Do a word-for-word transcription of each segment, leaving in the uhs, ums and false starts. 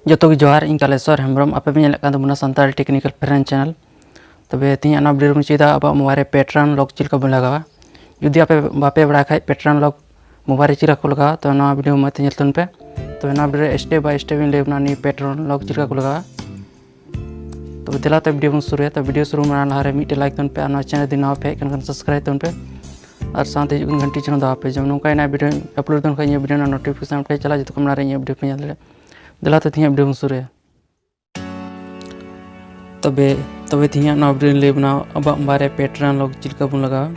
ᱡᱚᱛᱚ ᱜᱮ ᱡᱚᱦᱟᱨ, ᱤᱧ ᱠᱟᱞᱮᱥᱣᱚᱨ ᱦᱮᱢᱵᱨᱚᱢ᱾ ᱟᱯᱮ ᱯᱮ ᱧᱮᱞᱮᱫ ᱠᱟᱱ ᱛᱟᱵᱚᱱᱟ ᱥᱟᱱᱛᱟᱲᱤ technical friend channel᱾ ᱛᱚᱵᱮ ᱛᱮᱦᱮᱧᱟᱜ ᱱᱚᱣᱟ video ᱨᱮᱵᱚᱱ ᱪᱮᱫᱟ ᱟᱵᱚᱣᱟᱜ mobile ᱨᱮ Patreon lock ᱪᱮᱫ ᱞᱮᱠᱟ ᱵᱚᱱ ᱞᱟᱜᱟᱣᱟ᱾ ᱡᱩᱫᱤ ᱟᱯᱮ ᱵᱟᱯᱮ ᱵᱟᱲᱟᱭ ᱠᱷᱟᱡ Patreon lock mobile ᱨᱮ ᱪᱮᱫ ᱞᱮᱠᱟ ᱠᱚ ᱞᱟᱜᱟᱣᱟ, ᱛᱚ ᱱᱚᱣᱟ video ᱢᱚᱡᱽ ᱛᱮ ᱧᱮᱞ ᱛᱟᱵᱚᱱ ᱯᱮ᱾ ᱛᱚᱵᱮ ᱱᱚᱣᱟ video ᱨᱮ step by step ᱤᱧ ᱞᱟᱹᱭ ᱟᱵᱚᱱᱟ ᱱᱤᱭᱟᱹ Patreon lock ᱪᱮᱫ ᱞᱮᱠᱟ ᱠᱚ ᱞᱟᱜᱟᱣᱟ᱾ ᱛᱚᱵᱮ ᱫᱮᱞᱟ ᱛᱚ video ᱵᱚᱱ ᱥᱩᱨᱩᱭᱟ᱾ ᱛᱚ video ᱥᱩᱨᱩ ᱢᱟᱲᱟᱝ ᱞᱟᱦᱟ ᱨᱮ ᱢᱤᱫᱴᱮᱡ like ᱛᱟᱵᱚᱱ ᱯᱮ, ᱟᱨ ᱱᱚᱣᱟ channel ᱡᱩᱫᱤ ᱱᱟᱣᱟ ᱯᱮ ᱦᱮᱡ ᱠᱟᱱ ᱠᱷᱟᱱ subscribe ᱛᱟᱵᱚᱱ ᱯᱮ, ᱟᱨ ᱥᱟᱶᱛᱮ ᱦᱤᱡᱩᱜ ᱠᱟᱱ ᱜᱷᱟᱱᱴᱤ ᱪᱤᱱᱦᱟᱹ ᱫᱟᱵᱟᱣ ᱯᱮ, ᱡᱮᱢᱚᱱ ᱱᱚᱝᱠᱟ ᱤᱧᱟᱹᱜ video upload ᱞᱮᱱᱠᱷᱟᱱ ᱤᱧᱟᱹᱜ video ᱨᱮᱱᱟᱜ notification ᱟᱯᱮ ᱴᱷᱮᱱ ᱪᱟᱞᱟᱜᱼᱟ, ᱡᱚᱛᱚ ᱠᱷᱚᱱ ᱢᱟᱲᱟᱝ ᱨᱮ ᱤᱧᱟᱹᱜ video ᱯᱮ ᱧᱮᱞ ᱫᱟᱲᱮᱭᱟᱜᱼᱟ᱾ ᱫᱮᱞᱟ ᱛᱚ ᱛᱮᱦᱮᱧᱟᱜ video ᱵᱚᱱ ᱥᱩᱨᱩᱭᱟ᱾ ᱛᱚᱵᱮ ᱛᱚᱵᱮ ᱛᱮᱦᱮᱧᱟᱜ ᱱᱚᱣᱟ video ᱨᱮᱧ ᱞᱟᱹᱭ ᱟᱵᱚᱱᱟ ᱟᱵᱚᱣᱟᱜ mobile ᱨᱮ Patreon lock ᱪᱮᱫ ᱞᱮᱠᱟ ᱵᱚᱱ ᱞᱟᱜᱟᱣᱟ᱾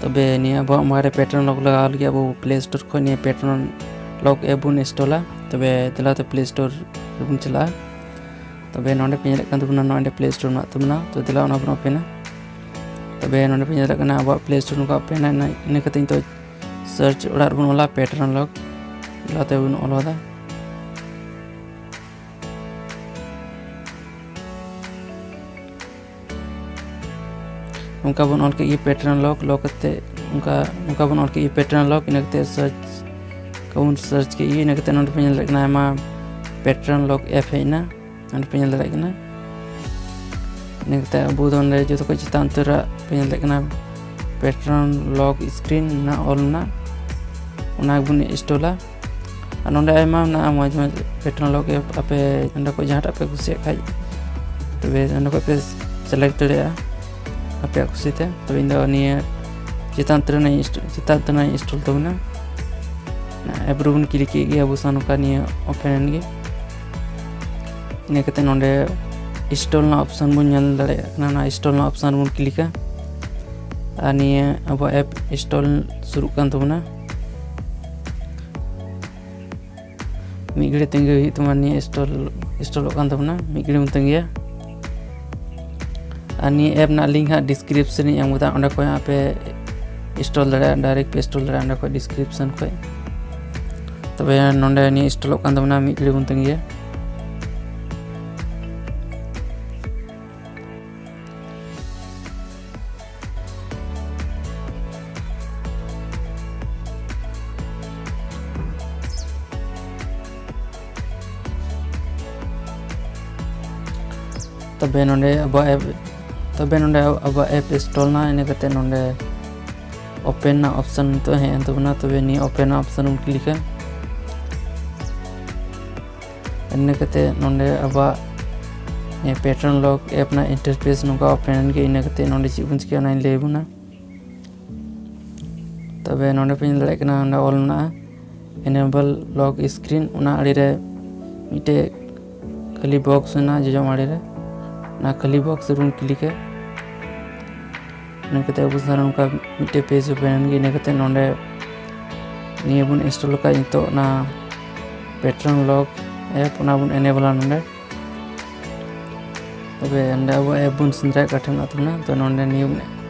ᱛᱚᱵᱮ ᱱᱤᱭᱟᱹ ᱟᱵᱚᱣᱟᱜ mobile ᱨᱮ Patreon lock ᱞᱟᱜᱟᱣ ᱞᱟᱹᱜᱤᱫ ᱟᱵᱚ Play Store ᱠᱷᱚᱱ ᱱᱤᱭᱟᱹ Patreon lock app ᱵᱚᱱ installᱟ᱾ ᱛᱚᱵᱮ ᱫᱮᱞᱟ ᱛᱚ Play Store ᱨᱮᱵᱚᱱ ᱪᱟᱞᱟᱜᱼᱟ᱾ ᱛᱚᱵᱮ ᱱᱚᱰᱮ ᱯᱮ ᱧᱮᱞᱮᱫ ᱠᱟᱱ ᱛᱟᱵᱚᱱᱟ, ᱱᱚᱣᱟ ᱚᱸᱰᱮ Play Store ᱢᱮᱱᱟᱜ ᱛᱟᱵᱚᱱᱟ᱾ ᱛᱚ ᱫᱮᱞᱟ ᱚᱱᱟ ᱵᱚᱱ open ᱟ᱾ ᱛᱚᱵᱮ ᱱᱚᱰᱮ ᱯᱮ ᱧᱮᱞᱮᱫ ᱠᱟᱱᱟ ᱟᱵᱚᱣᱟᱜ Play Store ᱱᱚᱝᱠᱟ open ᱮᱱᱟ᱾ ᱤᱱᱟᱹ ᱠᱟᱛᱮ ᱱᱤᱛᱚᱜ search ᱚᱲᱟᱜ ᱨᱮᱵᱚᱱ ᱚᱞᱟ Patreon lock᱾ ᱫᱮᱞᱟ ᱛᱚ ᱵᱚᱱ ᱚᱞ ᱟᱫᱟ᱾ ᱱᱚᱝᱠᱟ ᱵᱚᱱ ᱚᱞ ᱠᱮᱫ ᱜᱮ Patreon lock, lock ᱠᱟᱛᱮ ᱱᱚᱝᱠᱟ ᱱᱚᱝᱠᱟ ᱵᱚᱱ ᱚᱞ ᱠᱮᱫ ᱜᱮ Patreon lock᱾ ᱤᱱᱟᱹ ᱠᱟᱛᱮ search ᱠᱚᱵᱚᱱ search ᱠᱮᱫ ᱜᱮ᱾ ᱤᱱᱟᱹ ᱠᱟᱛᱮ ᱱᱚᱰᱮ ᱯᱮ ᱧᱮᱞ ᱫᱟᱲᱮᱭᱟᱜ ᱠᱟᱱᱟ ᱟᱭᱢᱟ Patreon lock app ᱦᱮᱡ ᱮᱱᱟ᱾ ᱱᱚᱰᱮ ᱯᱮ ᱧᱮᱞ ᱫᱟᱲᱮᱭᱟᱜ ᱠᱟᱱᱟ᱾ ᱤᱱᱟᱹ ᱠᱟᱛᱮ ᱟᱵᱚ ᱫᱚ ᱱᱚᱰᱮ ᱡᱚᱛᱚ ᱠᱷᱚᱱ ᱪᱮᱛᱟᱱ ᱩᱛᱟᱹᱨᱟᱜ ᱯᱮ ᱧᱮᱞ ᱫᱟᱲᱮᱭᱟᱜ ᱠᱟᱱᱟ Patreon lock screen ᱨᱮᱱᱟᱜ ᱚᱞ ᱢᱮᱱᱟᱜᱼᱟ, ᱚᱱᱟ ᱜᱮᱵᱚᱱ install ᱟ᱾ ᱟᱨ ᱱᱚᱰᱮ ᱟᱭᱢᱟ ᱢᱮᱱᱟᱜᱼᱟ ᱢᱚᱡᱽ ᱢᱚᱡᱽ Patreon lock app᱾ ᱟᱯᱮ ᱱᱚᱰᱮ ᱠᱷᱚᱱ ᱡᱟᱦᱟᱸᱴᱟᱜ ᱯᱮ ᱠᱩᱥᱤᱭᱟᱜ ᱠᱷᱟᱡ, ᱛᱚᱵᱮ ᱱᱚᱰᱮ ᱠᱷᱚᱱ ᱯᱮ select ᱫᱟᱲᱮᱭᱟᱜᱼᱟ ᱟᱯᱮᱭᱟᱜ ᱠᱩᱥᱤ ᱛᱮ᱾ ᱛᱚᱵᱮ ᱤᱧ ᱫᱚ ᱱᱤᱭᱟᱹ ᱪᱮᱛᱟᱱ ᱩᱛᱟᱹᱨ ᱨᱮᱱᱟᱜ inst-, ᱪᱮᱛᱟᱱ ᱩᱛᱟᱹᱨ ᱨᱮᱱᱟᱜ install ᱛᱟᱵᱚᱱᱟ᱾ ᱚᱱᱟ app ᱨᱮᱵᱚᱱ click ᱠᱮᱫ ᱜᱮ, ᱟᱵᱚ ᱥᱟᱶ ᱱᱚᱝᱠᱟ ᱱᱤᱭᱟᱹ open ᱮᱱ ᱜᱮ᱾ ᱤᱱᱟᱹ ᱠᱟᱛᱮ ᱱᱚᱰᱮ install ᱨᱮᱱᱟᱜ option ᱵᱚᱱ ᱧᱮᱞ ᱫᱟᱲᱮᱭᱟᱜ ᱠᱟᱱᱟ᱾ ᱚᱱᱟ install ᱨᱮᱱᱟᱜ option ᱵᱚᱱ click ᱟ᱾ ᱟᱨ ᱱᱤᱭᱟᱹ ᱟᱵᱚ app install ᱥᱩᱨᱩᱜ ᱠᱟᱱ ᱛᱟᱵᱚᱱᱟ᱾ ᱢᱤᱫ ᱜᱷᱟᱹᱲᱤ ᱛᱟᱺᱜᱤ ᱦᱩᱭᱩᱜ ᱛᱟᱢᱟ᱾ ᱱᱤᱭᱟᱹ install installᱚᱜ ᱠᱟᱱ ᱛᱟᱵᱚᱱᱟ, ᱢᱤᱫ ᱜᱷᱟᱹᱲᱤ ᱵᱚᱱ ᱛᱟᱺᱜᱤᱭᱟ᱾ ᱟᱨ ᱱᱤᱭᱟᱹ app ᱨᱮᱱᱟᱜ link ᱦᱟᱸᱜ description ᱨᱤᱧ ᱮᱢ ᱠᱟᱫᱟ, ᱚᱸᱰᱮ ᱠᱷᱚᱱ ᱦᱟᱸᱜ ᱯᱮ install ᱫᱟᱲᱮᱭᱟᱜᱼᱟ, direct ᱯᱮ install ᱫᱟᱲᱮᱭᱟᱜᱼᱟ ᱚᱸᱰᱮ ᱠᱷᱚᱱ description ᱠᱷᱚᱱ᱾ ᱛᱚᱵᱮ ᱱᱚᱰᱮ ᱱᱤᱭᱟᱹ installᱚᱜ ᱠᱟᱱ ᱛᱟᱵᱚᱱᱟ, ᱢᱤᱫ ᱜᱷᱟᱹᱲᱤ ᱵᱚᱱ ᱛᱟᱺᱜᱤᱭᱟ᱾ ᱛᱚᱵᱮ ᱱᱚᱰᱮ ᱟᱵᱚᱣᱟᱜ ᱮᱯ ᱛᱚᱵᱮ ᱱᱚᱰᱮ ᱟᱵᱚᱣᱟᱜ ᱮᱯ ᱤᱱᱥᱴᱚᱞ ᱮᱱᱟ᱾ ᱤᱱᱟᱹ ᱠᱟᱛᱮ ᱱᱚᱰᱮ ᱳᱯᱮᱱ ᱨᱮᱱᱟᱜ ᱚᱯᱥᱚᱱ ᱱᱤᱛᱚᱜ ᱦᱮᱡ ᱮᱱ ᱛᱟᱵᱚᱱᱟ᱾ ᱛᱚᱵᱮ ᱱᱤᱭᱟᱹ ᱳᱯᱮᱱ ᱨᱮᱱᱟᱜ ᱚᱯᱥᱚᱱ ᱵᱚᱱ ᱠᱞᱤᱠᱟ᱾ ᱤᱱᱟᱹ ᱠᱟᱛᱮ ᱱᱚᱰᱮ ᱟᱵᱚᱣᱟᱜ ᱱᱤᱭᱟᱹ ᱯᱮᱴᱟᱨᱱ ᱞᱚᱠ ᱮᱯ ᱨᱮᱱᱟᱜ ᱤᱱᱴᱟᱨᱯᱷᱮᱥ ᱱᱚᱝᱠᱟ ᱳᱯᱮᱱ ᱮᱱ ᱜᱮ᱾ ᱤᱱᱟᱹ ᱠᱟᱛᱮ ᱱᱚᱰᱮ ᱪᱮᱫ ᱵᱚᱱ ᱪᱤᱠᱟᱹᱭᱟ ᱚᱱᱟᱧ ᱞᱟᱹᱭ ᱟᱵᱚᱱᱟ᱾ ᱛᱚᱵᱮ ᱱᱚᱰᱮ ᱯᱮ ᱧᱮᱞ ᱫᱟᱲᱮᱭᱟᱜ ᱠᱟᱱᱟ, ᱱᱚᱰᱮ ᱚᱞ ᱢᱮᱱᱟᱜᱼᱟ ᱮᱱᱮᱵᱚᱞ ᱞᱚᱠ ᱥᱠᱨᱤᱱ᱾ ᱚᱱᱟ ᱟᱲᱮ ᱨᱮ ᱢᱤᱫᱴᱮᱡ ᱠᱷᱟᱹᱞᱤ ᱵᱚᱠᱥ ᱢᱮᱱᱟᱜᱼᱟ ᱡᱚᱡᱚᱢ ᱟᱲᱮ ᱨᱮ, ᱚᱱᱟ ᱠᱷᱟᱹᱞᱤ ᱵᱚᱠᱥ ᱨᱮᱵᱚᱱ ᱠᱞᱤᱠᱟ᱾ ᱤᱱᱟᱹ ᱠᱟᱛᱮ ᱟᱵᱚ ᱥᱟᱢᱟᱝ ᱨᱮ ᱱᱚᱝᱠᱟ ᱢᱤᱫᱴᱮᱡ ᱯᱮᱡᱽ ᱳᱯᱮᱱ ᱮᱱ ᱜᱮ᱾ ᱤᱱᱟᱹ ᱠᱟᱛᱮ ᱱᱚᱰᱮ ᱱᱤᱭᱟᱹ ᱵᱚᱱ ᱤᱱᱥᱴᱚᱞ ᱟᱠᱟᱫ ᱱᱤᱛᱚᱜ ᱚᱱᱟ ᱯᱮᱴᱟᱨᱱ ᱞᱚᱠ ᱮᱯ, ᱚᱱᱟ ᱵᱚᱱ ᱮᱱᱮᱵᱚᱞᱟ ᱱᱚᱰᱮ᱾ ᱛᱚᱵᱮ ᱱᱚᱰᱮ ᱟᱵᱚ ᱮᱯ ᱵᱚᱱ ᱥᱮᱸᱫᱽᱨᱟᱭᱮᱫ ᱚᱠᱟ ᱴᱷᱮᱱ ᱢᱮᱱᱟᱜ ᱛᱟᱵᱚᱱᱟ᱾ ᱛᱚ ᱱᱚᱰᱮ ᱱᱤᱭᱟᱹ ᱵᱚᱱ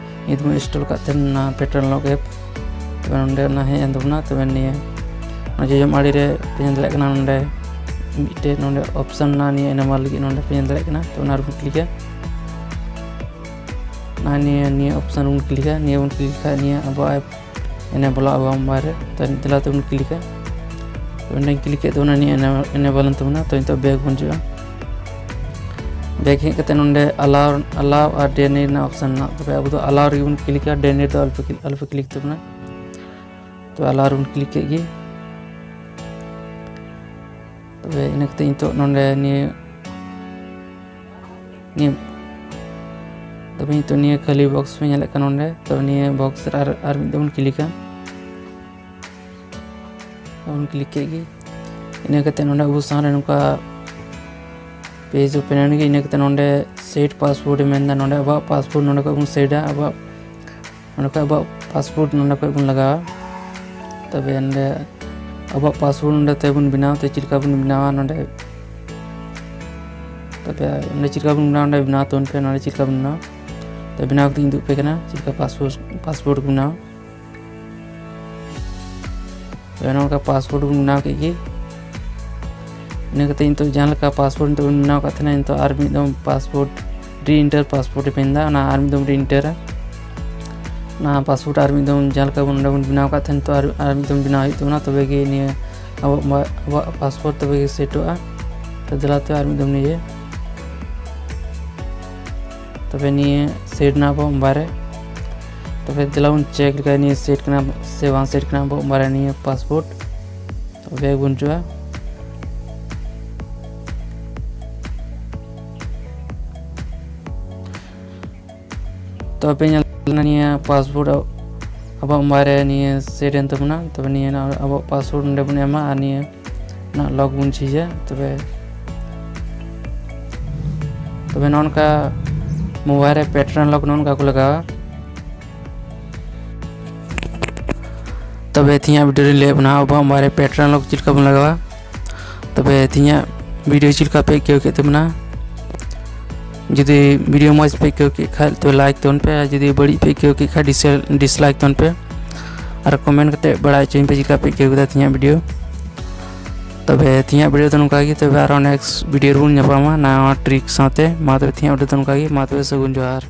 ᱱᱤᱛ ᱵᱚᱱ ᱤᱱᱥᱴᱚᱞ ᱟᱠᱟᱫ ᱛᱟᱦᱮᱱ ᱚᱱᱟ ᱯᱮᱴᱟᱨᱱ ᱞᱚᱠ ᱮᱯ᱾ ᱛᱚᱵᱮ ᱱᱚᱰᱮ ᱚᱱᱟ ᱦᱮᱡ ᱮᱱ ᱛᱟᱵᱚᱱᱟ᱾ ᱛᱚᱵᱮ ᱱᱤᱭᱟᱹ ᱚᱱᱟ ᱡᱚᱡᱚᱢ ᱟᱲᱮ ᱨᱮ ᱯᱮ ᱧᱮᱞ ᱫᱟᱲᱮᱭᱟᱜ ᱠᱟᱱᱟ, ᱱᱚᱰᱮ ᱢᱤᱫᱴᱮᱡ ᱱᱚᱰᱮ ᱚᱯᱥᱚᱱ ᱢᱮᱱᱟᱜᱼᱟ ᱱᱤᱭᱟᱹ ᱮᱱᱮᱵᱚᱞ ᱞᱟᱹᱜᱤᱫ᱾ ᱱᱚᱰᱮ ᱯᱮ ᱧᱮᱞ ᱫᱟᱲᱮᱭᱟᱜ ᱠᱟᱱᱟ, ᱛᱚ ᱚᱱᱟ ᱨᱮᱵᱚᱱ ᱠᱞᱤᱠᱟ᱾ ᱟᱨ ᱱᱤᱭᱟᱹ ᱱᱤᱭᱟᱹ ᱚᱯᱥᱚᱱ ᱵᱚᱱ ᱠᱞᱤᱠᱟ᱾ ᱱᱤᱭᱟᱹ ᱵᱚᱱ ᱠᱞᱤᱠ ᱞᱮᱠᱷᱟᱡ ᱱᱤᱭᱟᱹ ᱟᱵᱚᱣᱟᱜ ᱮᱯ ᱮᱱᱮᱵᱚᱞᱚᱜᱼᱟ ᱟᱵᱚᱣᱟᱜ ᱢᱳᱵᱟᱭᱤᱞ ᱨᱮ᱾ ᱛᱚ ᱱᱤᱛ ᱛᱟᱞᱟ ᱛᱮᱵᱚᱱ ᱠᱞᱤᱠᱟ᱾ ᱛᱚ ᱚᱸᱰᱮᱧ ᱠᱞᱤᱠ ᱠᱮᱫ ᱛᱟᱵᱚᱱᱟ, ᱱᱤᱭᱟᱹ ᱮᱱᱮᱵᱚᱞ ᱮᱱ ᱛᱟᱵᱚᱱᱟ᱾ ᱛᱚ ᱱᱤᱛᱚᱜ ᱵᱮᱠ ᱵᱚᱱ ᱦᱤᱡᱩᱜᱼᱟ᱾ ᱵᱮᱠ ᱦᱮᱡ ᱠᱟᱛᱮ ᱱᱚᱰᱮ ᱟᱞᱟᱣ ᱟᱞᱟᱣ ᱟᱨ ᱰᱮᱱᱤ ᱨᱮᱱᱟᱜ ᱚᱯᱥᱚᱱ ᱢᱮᱱᱟᱜᱼᱟ᱾ ᱛᱚᱵᱮ ᱟᱵᱚ ᱫᱚ ᱟᱞᱟᱣ ᱨᱮᱜᱮ ᱵᱚᱱ ᱠᱞᱤᱠᱟ, ᱰᱮᱱᱤ ᱫᱚ ᱟᱞᱚᱯᱮ ᱠᱞᱤᱠ ᱟᱞᱚᱯᱮ ᱠᱞᱤᱠ ᱛᱟᱵᱚᱱᱟ᱾ ᱛᱚ ᱟᱞᱟᱣ ᱨᱮᱵᱚᱱ ᱠᱞᱤᱠ ᱠᱮᱫ ᱜᱮ᱾ ᱛᱚᱵᱮ ᱤᱱᱟᱹ ᱠᱟᱛᱮ ᱱᱤᱛᱚᱜ ᱱᱚᱰᱮ ᱱᱤᱭᱟᱹ ᱱᱤᱭᱟᱹ ᱛᱚᱵᱮ ᱱᱤᱛᱚᱜ ᱱᱤᱭᱟᱹ ᱠᱷᱟᱹᱞᱤ ᱵᱚᱠᱥ ᱯᱮ ᱧᱮᱞᱮᱫ ᱠᱟᱱᱟ ᱱᱚᱰᱮ, ᱛᱚᱵᱮ ᱱᱤᱭᱟᱹ ᱵᱚᱠᱥ ᱨᱮ ᱟᱨ ᱟᱨ ᱢᱤᱫ ᱫᱚᱢ ᱵᱚᱱ ᱠᱞᱤᱠᱟ᱾ ᱵᱚᱱ ᱠᱞᱤᱠ ᱠᱮᱫ ᱜᱮ᱾ ᱤᱱᱟᱹ ᱠᱟᱛᱮ ᱱᱚᱰᱮ ᱟᱵᱚ ᱥᱟᱢᱟᱝ ᱨᱮ ᱱᱚᱝᱠᱟ ᱯᱮᱡᱽ ᱳᱯᱮᱱ ᱮᱱ ᱜᱮ᱾ ᱤᱱᱟᱹ ᱠᱟᱛᱮ ᱱᱚᱰᱮ ᱥᱮᱴ ᱯᱟᱥᱣᱟᱨᱰ ᱮ ᱢᱮᱱᱫᱟ᱾ ᱱᱚᱰᱮ ᱟᱵᱚᱣᱟᱜ ᱯᱟᱥᱣᱟᱨᱰ ᱱᱚᱰᱮ ᱠᱷᱚᱡ ᱵᱚᱱ ᱥᱮᱴᱟ᱾ ᱟᱵᱚᱣᱟᱜ ᱱᱚᱰᱮ ᱠᱷᱚᱡ ᱟᱵᱚᱣᱟᱜ ᱯᱟᱥᱣᱟᱨᱰ ᱱᱚᱰᱮ ᱠᱷᱚᱡ ᱵᱚᱱ ᱞᱟᱜᱟᱣᱟ᱾ ᱛᱚᱵᱮ ᱱᱚᱰᱮ ᱟᱵᱚᱣᱟᱜ ᱯᱟᱥᱣᱟᱨᱰ ᱱᱚᱰᱮ ᱛᱮᱵᱚᱱ ᱵᱮᱱᱟᱣᱟ᱾ ᱛᱚ ᱪᱮᱫ ᱞᱮᱠᱟ ᱵᱚᱱ ᱵᱮᱱᱟᱣᱟ ᱱᱚᱰᱮ, ᱛᱚᱵᱮ ᱱᱚᱰᱮ ᱪᱮᱫ ᱞᱮᱠᱟ ᱵᱚᱱ ᱵᱮᱱᱟᱣᱟ ᱱᱚᱰᱮ ᱵᱮᱱᱟᱣ ᱛᱟᱵᱚᱱ ᱯᱮ, ᱱᱚᱰᱮ ᱪᱮᱫ ᱞᱮᱠᱟ ᱵᱚᱱ ᱵᱮᱱᱟᱣᱟ᱾ ᱛᱚ ᱵᱮᱱᱟᱣ ᱠᱟᱛᱮ ᱤᱧ ᱩᱫᱩᱜ ᱟᱯᱮ ᱠᱟᱱᱟ ᱪᱮᱫ ᱞᱮᱠᱟ ᱯᱟᱥᱣᱟᱨᱰ ᱯᱟᱥᱣᱟᱨᱰ ᱠᱚ ᱵᱮᱱᱟᱣᱟ᱾ ᱛᱚᱵᱮ ᱱᱚᱝᱠᱟ ᱯᱟᱥᱣᱟᱨᱰ ᱵᱚᱱ ᱵᱮᱱᱟᱣ ᱠᱮᱫ ᱜᱮ᱾ ᱤᱱᱟᱹ ᱠᱟᱛᱮ ᱱᱤᱛᱚᱜ ᱡᱟᱦᱟᱸ ᱞᱮᱠᱟ ᱯᱟᱥᱣᱟᱨᱰ ᱱᱤᱛᱚᱜ ᱵᱚᱱ ᱵᱮᱱᱟᱣ ᱟᱠᱟᱫ ᱛᱟᱦᱮᱱᱟ, ᱱᱤᱛᱚᱜ ᱟᱨ ᱢᱤᱫ ᱫᱚᱢ ᱯᱟᱥᱣᱟᱨᱰ ᱨᱤ ᱮᱱᱴᱟᱨ ᱯᱟᱥᱣᱟᱨᱰ ᱮ ᱢᱮᱱᱫᱟ, ᱚᱱᱟ ᱟᱨ ᱢᱤᱫ ᱫᱚᱢ ᱨᱤ ᱮᱱᱴᱟᱨᱟ᱾ ᱚᱱᱟ ᱯᱟᱥᱣᱟᱨᱰ ᱟᱨ ᱢᱤᱫ ᱫᱚᱢ ᱡᱟᱦᱟᱸ ᱞᱮᱠᱟ ᱵᱚᱱ ᱱᱚᱰᱮ ᱵᱚᱱ ᱵᱮᱱᱟᱣ ᱟᱠᱟᱫ ᱛᱟᱦᱮᱱ, ᱱᱤᱛᱚᱜ ᱟᱨ ᱟᱨ ᱢᱤᱫ ᱫᱚᱢ ᱵᱮᱱᱟᱣ ᱦᱩᱭᱩᱜ ᱛᱟᱵᱚᱱᱟ, ᱛᱚᱵᱮ ᱜᱮ ᱱᱤᱭᱟᱹ ᱟᱵᱚᱣᱟᱜ ᱢᱟ-, ᱟᱵᱚᱣᱟᱜ ᱯᱟᱥᱣᱟᱨᱰ ᱛᱚᱵᱮ ᱜᱮ ᱥᱮᱴᱚᱜᱼᱟ᱾ ᱛᱚ ᱫᱮᱞᱟ ᱛᱚ ᱟᱨ ᱢᱤᱫ ᱫᱚᱢ ᱱᱤᱭᱟᱹ ᱛᱚᱵᱮ ᱱᱤᱭᱟᱹ ᱥᱮᱴ ᱮᱱᱟ ᱟᱵᱚ ᱢᱳᱵᱟᱭᱤᱞ ᱨᱮ᱾ ᱛᱚᱵᱮ ᱫᱮᱞᱟ ᱵᱚᱱ ᱪᱮᱠ ᱞᱮᱠᱟ ᱱᱤᱭᱟᱹ ᱥᱮᱴ ᱠᱟᱱᱟ ᱥᱮ ᱵᱟᱝ ᱥᱮᱴ ᱠᱟᱱᱟ ᱟᱵᱚ ᱢᱳᱵᱟᱭᱤᱞ ᱨᱮ ᱱᱤᱭᱟᱹ ᱯᱟᱥᱣᱟᱨᱰ᱾ ᱛᱚᱵᱮ ᱵᱮᱠ ᱵᱚᱱ ᱦᱤᱡᱩᱜᱼᱟ᱾ ᱛᱚᱵᱮ ᱧᱮᱞ ᱱᱤᱭᱟᱹ ᱯᱟᱥᱣᱟᱨᱰ ᱟᱵᱚᱣᱟᱜ ᱢᱳᱵᱟᱭᱤᱞ ᱨᱮ ᱱᱤᱭᱟᱹ ᱥᱮᱴ ᱮᱱ ᱛᱟᱵᱚᱱᱟ᱾ ᱛᱚᱵᱮ ᱱᱤᱭᱟᱹ ᱟᱵᱚᱣᱟᱜ ᱯᱟᱥᱣᱟᱨᱰ ᱱᱚᱰᱮ ᱵᱚᱱ ᱮᱢᱟ ᱟᱨ ᱱᱤᱭᱟᱹ ᱱᱟᱜ ᱞᱚᱠ ᱵᱚᱱ ᱡᱷᱤᱡᱟ᱾ ᱛᱚᱵᱮ ᱛᱚᱵᱮ ᱱᱚᱜᱼᱚ ᱱᱚᱝᱠᱟ ᱢᱳᱵᱟᱭᱤᱞ ᱨᱮ ᱯᱮᱴᱟᱨᱱ ᱞᱚᱠ ᱱᱚᱜᱼᱚ ᱱᱚᱝᱠᱟ ᱠᱚ ᱞᱟᱜᱟᱣᱟ᱾ ᱛᱚᱵᱮ ᱛᱮᱦᱮᱧᱟᱜ ᱵᱷᱤᱰᱤᱭᱳ ᱨᱮᱧ ᱞᱟᱹᱭᱟᱫ ᱵᱚᱱᱟ ᱟᱵᱚᱣᱟᱜ ᱢᱳᱵᱟᱭᱤᱞ ᱨᱮ ᱯᱮᱴᱟᱨᱱ ᱞᱚᱠ ᱪᱮᱫ ᱞᱮᱠᱟ ᱵᱚᱱ ᱞᱟᱜᱟᱣᱟ᱾ ᱛᱚᱵᱮ ᱛᱮᱦᱮᱧᱟᱜ ᱵᱷᱤᱰᱤᱭᱳ ᱪᱮᱫ ᱞᱮᱠᱟ ᱯᱮ ᱟᱹᱭᱠᱟᱹᱣ ᱠᱮᱫ ᱛᱟᱵᱚᱱᱟ? ᱡᱩᱫᱤ ᱵᱷᱤᱰᱤᱭᱳ ᱢᱚᱡᱽ ᱯᱮ ᱟᱹᱭᱠᱟᱹᱣ ᱠᱮᱫ ᱠᱷᱟᱡ ᱛᱚᱵᱮ ᱞᱟᱭᱤᱠ ᱛᱟᱵᱚᱱ ᱯᱮ, ᱟᱨ ᱡᱩᱫᱤ ᱵᱟᱹᱲᱤᱡ ᱯᱮ ᱟᱹᱭᱠᱟᱹᱣ ᱠᱮᱫ ᱠᱷᱟᱡ ᱰᱤᱥᱞᱟᱭᱤᱠ ᱛᱟᱵᱚᱱ ᱯᱮ᱾ ᱟᱨ ᱠᱚᱢᱮᱱᱴ ᱠᱟᱛᱮ ᱵᱟᱲᱟᱭ ᱦᱚᱪᱚᱧ ᱯᱮ ᱪᱮᱫ ᱞᱮᱠᱟ ᱯᱮ ᱟᱹᱭᱠᱟᱹᱣ ᱠᱮᱫᱟ ᱛᱮᱦᱮᱧᱟᱜ ᱵᱷᱤᱰᱤᱭᱳ᱾ ᱛᱚᱵᱮ ᱛᱮᱦᱮᱧᱟᱜ ᱵᱷᱤᱰᱤᱭᱳ ᱫᱚ ᱱᱚᱝᱠᱟ ᱜᱮ᱾ ᱛᱚᱵᱮ ᱟᱨᱚ ᱱᱮᱠᱥᱴ ᱵᱷᱤᱰᱤᱭᱳ ᱨᱮᱵᱚᱱ ᱧᱟᱯᱟᱢᱟ ᱱᱟᱣᱟ ᱴᱨᱤᱠ ᱥᱟᱶᱛᱮ᱾ ᱢᱟ ᱛᱚᱵᱮ ᱛᱮᱦᱮᱧᱟᱜ ᱵᱷᱤᱰᱤᱭᱳ ᱫᱚ ᱱᱚᱝᱠᱟ ᱜᱮ᱾ ᱢᱟ ᱛᱚᱵᱮ ᱥᱟᱹᱜᱩᱱ ᱡᱚᱦᱟᱨ᱾